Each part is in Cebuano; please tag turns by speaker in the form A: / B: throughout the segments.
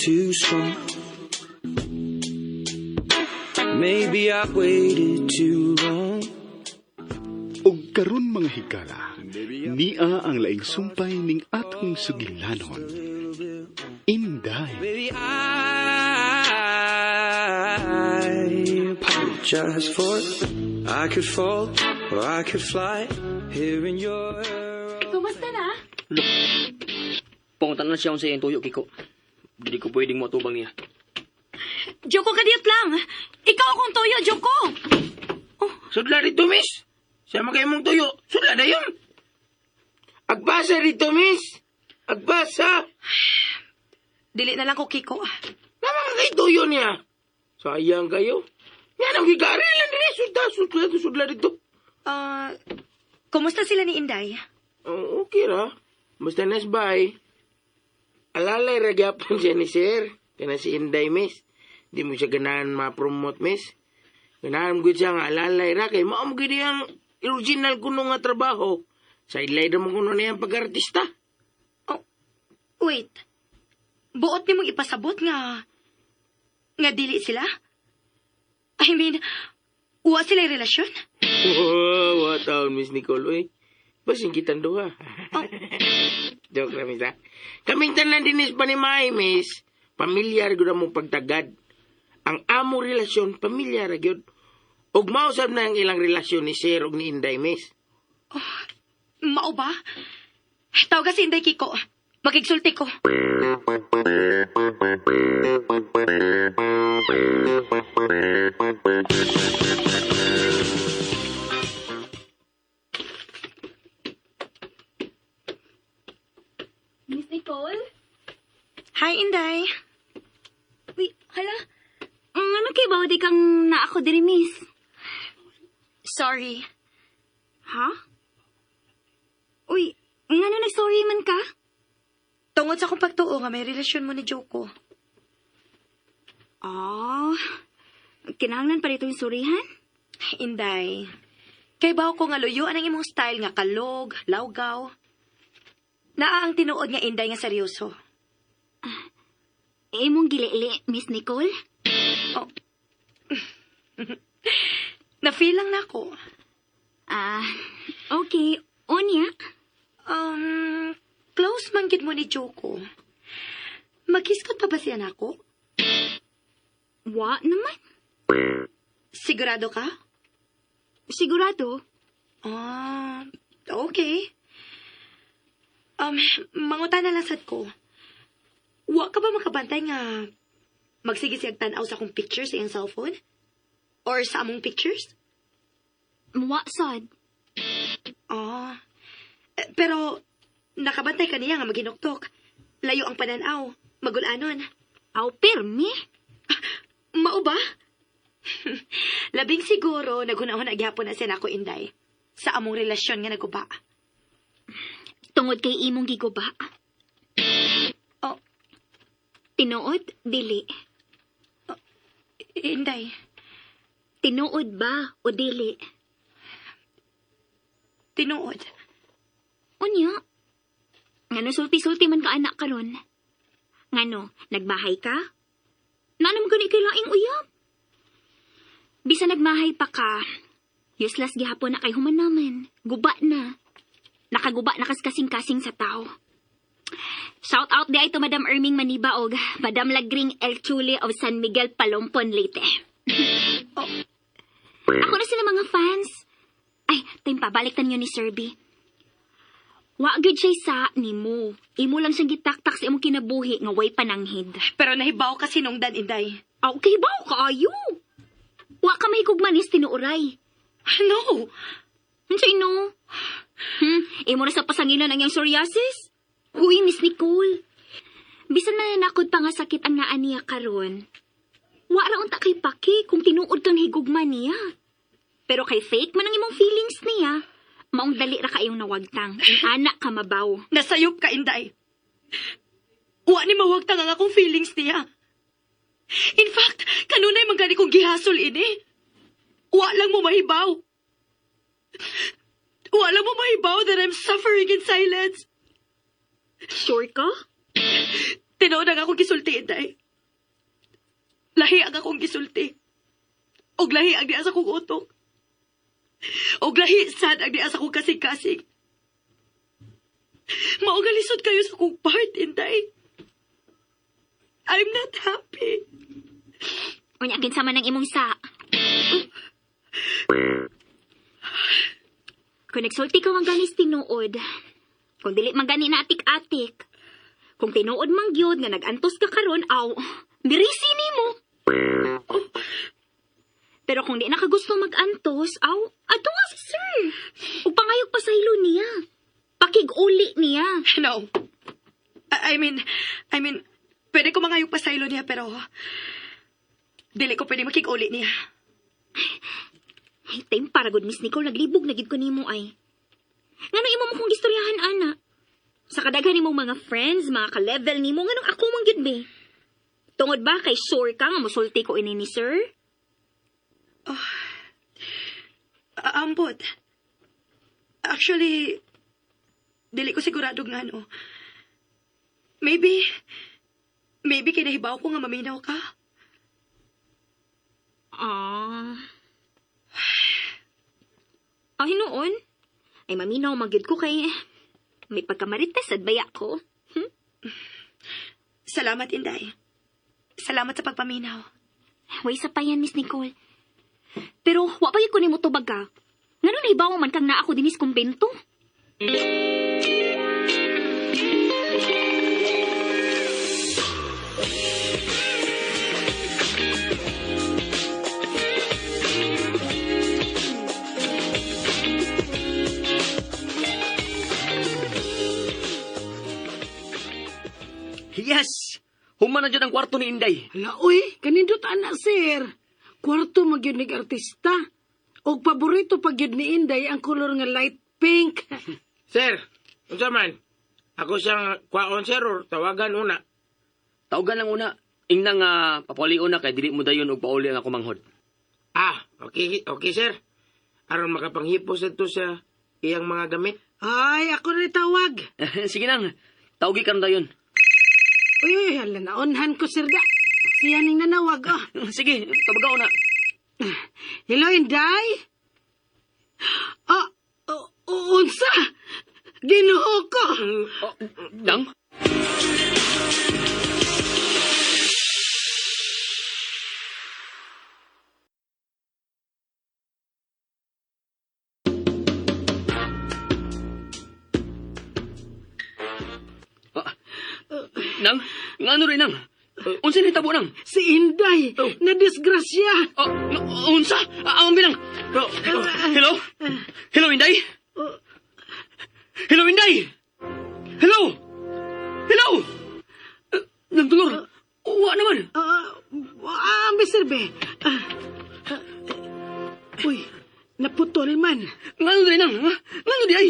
A: too strong. Maybe I waited too long.
B: Og karon, mga higala, nia ang laing sumpay ning atong sugilanon. Inday.
A: Baby, I apologize for I could fall or I could fly here in your
C: Kumusta na?
D: Pangutanan siya sa iyang tuyo, Kiko. Hindi ko pwedeng matubang niya.
C: Joko, kadiyot lang. Ikaw akong tuyo, Joko.
E: Sudla dito, miss. Sama kayo mong tuyo. Sudla na yun. Agbasa dito, miss. Agbasa.
C: Dili na lang ko, Kiko.
E: Naman ka kay tuyo niya. Sayang kayo. Nga nang gigari lang dili. Sudla, sudla, sudla dito.
C: Ah, kumusta sila ni Inday?
E: Oh, okay ra. Basta nas bye. Alalay ra gyapon siya ni sir. Kana si Inday, miss. Di mo siya ganahan ma-promote, miss. Ganahan mo siya nga alalay ra. Kay mao mo gid ang original kuno nga trabaho. Sideline ra mo kuno niya ang pag-artista.
C: Oh, wait. Buot nimong ipasabot nga dili sila? I mean, wa sila relasyon?
E: Oh, what taon, Miss Nicole, uy. Basin kitang duha.
C: Oh.
E: Joke lang, miss, ha? Kaming tanan din is panimay, miss. Pamilyar gud mo pagtagad. Ang among relasyon, pamilyar ra gyud. Ug mausab na ang ilang relasyon ni Sir ug ni Inday, miss.
C: Mao ba? Tawag si Inday, Kiko. Makigsulti ko.
F: Miss Nicole?
C: Hi, Inday.
F: Uy, hala. Ano kay ba di kang na ako diri, miss?
C: Sorry.
F: Ha? Uy, ngano nag-sorry man ka?
C: Tungod sa akong pagtuo nga may relasyon mo ni Joko.
F: Ah, kinahanglan pa rito yung surihan?
C: Inday, kay bawo ko nga luyuan ang imong style nga kalog, lawgaw. Naa ang tinuod nga Inday nga seryoso.
F: Imong gilili, Miss Nicole?
C: Oh. Na-feel lang nako.
F: Ah, okay. Unya?
C: Close man gid mo ni Joko. Maghiskot pa ba siya nako?
F: Wa naman.
C: Sigurado ka?
F: Sigurado.
C: Ah, okay. Mangutan na lang sad ko. Wa ka ba makabantay nga magsige siyang tan-aw sa akong pictures sa iyang cellphone? Or sa among pictures?
F: Wa sad.
C: Ah. Eh, pero nakabantay ka niya nga maginuktok. Layo ang pananaw, magulanon.
F: Aw, pirmi.
C: Mao ba? Labing siguro naghunahon gyapon na siya nako, Inday. Sa among relasyon nga naguba.
F: Tungod kay imong giguba.
C: Oh.
F: Tinuod, dili.
C: Inday.
F: Tinuod ba o dili?
C: Tinuod.
F: Unya. Ngano sulti-sulti man ka anak karon? Ngano, nagmahay ka? Naanam gani kay laing uyab. Bisa nagmahay pa ka, useless gihapon na kay human naman. Guba na. Nakaguba na kas kasing-kasing sa tao. Shout out di ay to Madam Erming Maniba og Madam Lagring El Chule of San Miguel Palompon, Leyte.
C: Oh.
F: Ako na sila mga fans. Ay, time pa, balik ta ninyo ni Sir B. Wa gyud siya sa nimo. Imo lang siyang gitaktak sa imong kinabuhi nga way pananghid.
C: Pero nahibaw kasi nung dan, Inday.
F: Aw, kay baw kaayo. Wa ka mahigugma ni tinuoray.
C: No!
F: Unsay no? Imo ra sa pasanginan ang iyang psoriasis? Huy, Miss Nicole. Bisan mananakod pa nga sakit ang naa niya karon. Wa ra unta kay paki kung tinuod kang higugma niya. Pero kay fake man ang imong feelings niya, maong dali ra kayong nawagtang. Ang anak ka mabaw.
C: Nasayop ka, Inday. Wa ni mawagtang ang akong feelings niya. In fact, kanunay man gani kong gihasol ini. Wa lang mo mahibaw. Wa lang mo mahibaw that I'm suffering in silence.
F: Sure ka?
C: Tinuod ang akong gisulti, Inday. Lahi ang akong gisulti. Og lahi ang diya sa akong utok. Og lahi sad ang diya sa akong kasing-kasing. Mao nga lisod kayo sa akong part, Inday. I'm not happy.
F: Unya, kinsa man ang imong sa. Kung nagsulti ka man ganis tinuod, kung dili man gani na atik-atik, kung tinuod man gyud nga nag-antos ka karon, aw, birisi nimo. Pero kung di na ka gusto mag-antos, aw, ato nga si sir. Ug pangayog pa sa ilo niya. Pakig-uli niya.
C: No. I mean, pwede ko mangayog pa sa ilo niya, pero dili ko pwede makig-uli niya.
F: Ay, time para good Miss Nicole, naglibog na gid ko nimo ay. Ngano imo mo kong gistoryahan, ana? Sa kadaghan nimong mga friends, mga ka-level nimo, nganong ako man gyud be? Tungod ba kay sure ka nga mosulti ko ini ni sir?
C: Ambot. Actually, dili ko sigurado nga, no. Maybe kinahibaw ko nga maminaw ka.
F: Ah. Ah, hinuon. Ay, maminaw man gyud ko kay may pagkamarites at baya ko.
C: Salamat, Inday. Salamat sa pagpaminaw.
F: Way sa pa yan, Miss Nicole. Pero wa pa gyud ko nimo tubag ka. Ngano nahibaw man kang naa ako dinis kumbento?
D: Yes! Human na dyan ang kwarto ni Inday.
G: Hala, uy, kanindot ana, sir. Kwarto magyud nig artista. Og paborito pa gyud ni Inday ang kolor nga light pink.
E: Sir, unsa man? Ako siyang kwaon, sir, or tawagan una.
D: Tawagan lang una. Ingna nga papaulion na kay dili mo dayon og pauli ang ako manghod.
E: Ah, okay, sir. Aron makapanghipos adto sa iyang mga gamit.
G: Ay, ako na tawag.
D: Sige nang, tawgi karon dayon.
G: Uy, uy, hala na, onhan ko, sir da. Siya ning nanawag, oh.
D: Sige, tabaga una.
G: Hello, Inday? Ah, oh, unsa? Ginoo ko.
D: Oh, nang? Ah, nang, ngano rin nang? Unsa ni tabo nang?
G: Si Inday, na disgrasya.
D: Oh, no, unsa? Ah, ang bilang. Oh, hello? Hello, Inday? Hello, Inday? Hello? Hello? Nang tulor. Wa naman.
G: Ah, Mr. B. Ah, ah, uy, naputol man.
D: Ngano diri nang? Ha? Ngano di ay?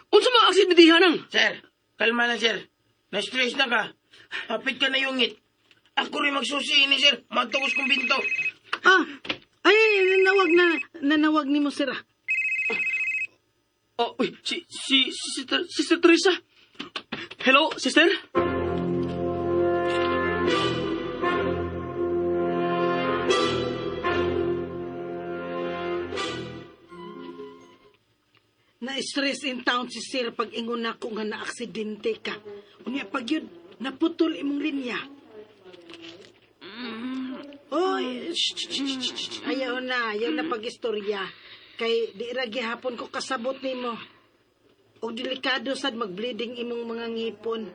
D: Unsa mga aksidente diha nang?
E: Sir, kalma lang, sir. Na-stress na ka. Hapit ka na yungit. Ako rin magsusi ni sir. Magtugos kong binto.
G: Ah, ay, nanawag na, nanawag ni mo, sir. ah.
D: Oh, uy, si si si Sister, Sister Teresa. Hello, sister?
G: Na-stress in town si sir pag ingon nako nga na-aksidente ka. Unya pag yun, naputol imong linya. Oy, shh, shh, shh, shh, shh. Ayaw na pag-istorya. Kay di ra gihapon ko kasabot nimo. Og delikado sad mag-bleeding imong mga ngipon.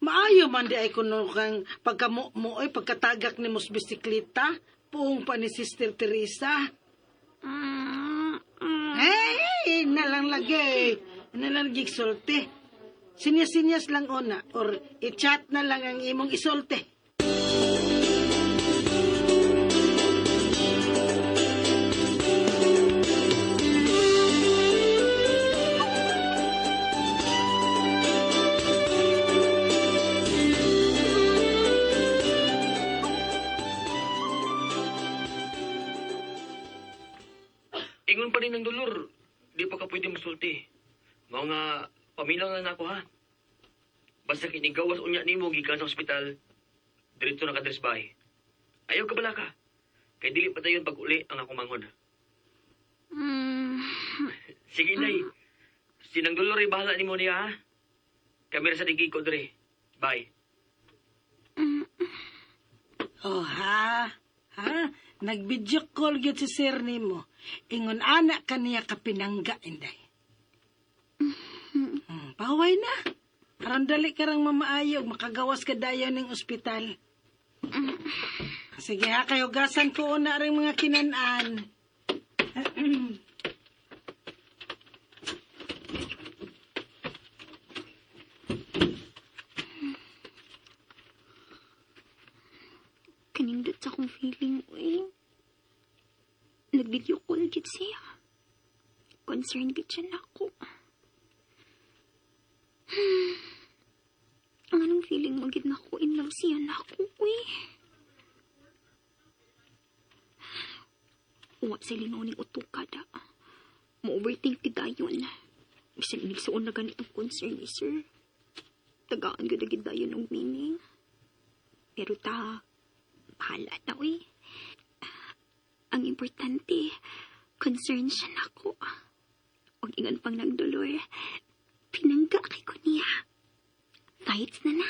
G: Maayo man di ay kuno kang pagkamo mo oy pagkatagak nimo sa bisikleta, puong pa ni Sister Teresa. Hey, nalang lagi. Nalang lagi sulti. Sinyas-sinyas lang ona or i-chat na lang ang imong isulti.
D: Ingon pa rin ng dolor. Di pa ka pwede masulti. Mao nga, paminaw na nako ha. Basta kinigawas unya nimo gikan sa ospital, diretso na ka diri sa bahay. Ayaw ka balaka. Kay dili pa dayon pag-uli ang akong manghod. Sige, Inday. Sinang Dolor ay bahala nimo niya, ha? Kami ra sa digi ko diri. Bye.
G: Oh, ha? Ha? Nag-video call gyud si sir nimo. Ingon ana kaniya kapinangga, Inday. Paway na. Aron dali ka rang mamaayo, makagawas ka dayon ning ospital. Sige ha, kay hugasan ko una ring mga kinan-an.
F: Kanindot sa akong feeling, uy. Nag-video call gid siya. Concerned gid siya nako. Ang anong feeling mo gid nako in love siya nako, uy. Uwa sa lingaw ning utok kada. Mo-overthink gid dayon. Bisan inigsuon na ganitong concern ni sir. Tagaan gid gid dayon og meaning. Pero ta, bahala na, uy. Ang importante, concern siya nako. Og ingon pang nagdolor, pinangga kay ko niya. Fights na na.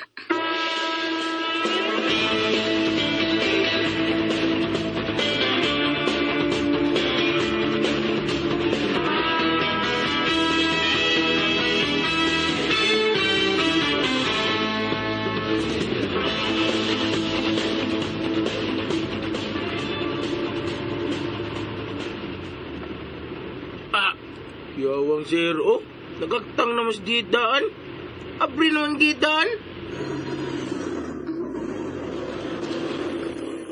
E: Ah, yawang sir, oh. Nagagtang na mas gidaan. Abri naman gidaan.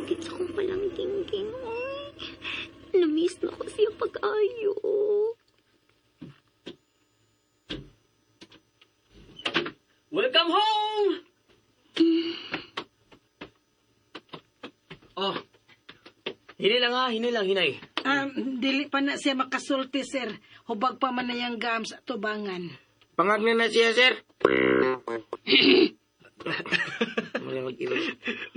F: Git sa kong palang gingging, oy. Namiss na ko siya pag-ayo.
D: Welcome home! Oh. Hinay lang ha, hinay lang, hinay.
G: Dili pa na siya makasulti, sir. Hubag pa man na yung gams at tubangan.
E: Pangag na na siya, sir. Mula mag-ilog.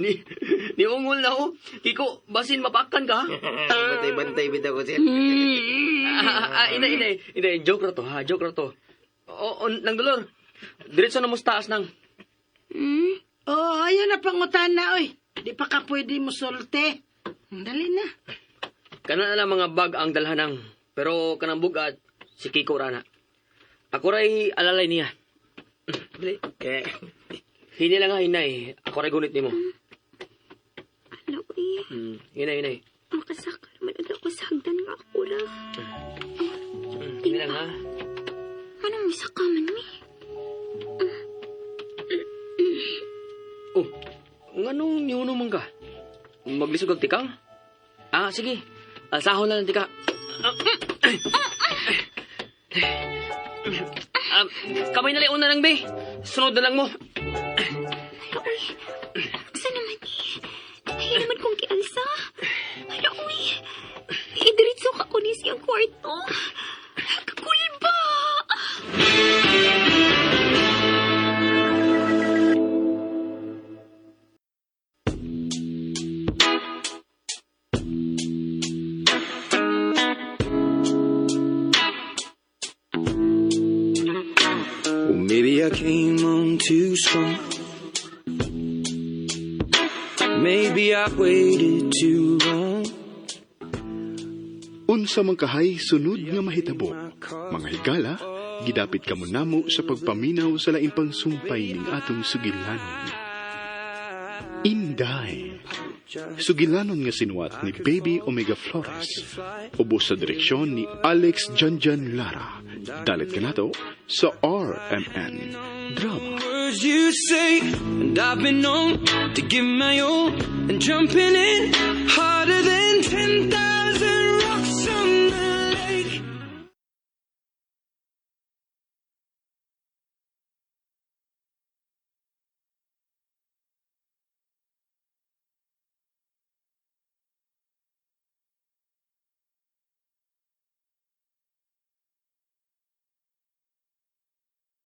D: Ni ungol na ho. Kiko, basin mapakan ka.
E: Bantay-bantay bitaw ko, sir.
D: Inay, inay, inay, joke ra to ha, joke ra to. O, o, nang Dolor. Diretso na mo sa taas nang.
F: Hmm?
G: Oh, ayun na pangutan na, oy. Di pa ka pwede mo sulte. Dali na.
D: Kana na lang mga bag ang dalhanang. Pero kanang bugat, si Kiko rana. Ako ray alalay niya. Dali.
E: Eh,
D: Hinay lang ha, hinay. Ako ray gunit nimo.
F: Ala, uy.
D: Hinay, hinay.
F: Makasaka naman agad ako sa hagdan nga ako ra.
D: Hinay lang ha.
F: Anong misaka man, mi?
D: Oh, nganong niuno man ka? Maglisod kag tikang? Ah, sige. Alsahon na lang tika. Ah, kamay na lang una lang, be. Sunod na lang mo.
F: Ala, uy. Asa naman eh? Ayaw naman kong kialsa. Ala, uy. Idiretso ka ko ni siyang kwarto. Kakulba!
A: Well, maybe I came on too strong. Maybe I waited too long.
B: Unsa man kahay sunod nga mahitabo. Mga higala, gidapit kamo namo sa pagpaminaw sa laing pangsumpay ning atong sugilanon. Inday. Sugilanon nga sinuwat ni Baby Omega Flores. Ubos sa direksyon ni Alex Janjan Lara. Dalit kanato sa RMN Drama.
A: Words you say, and I've been known to give my all, and jumping in harder than 10,000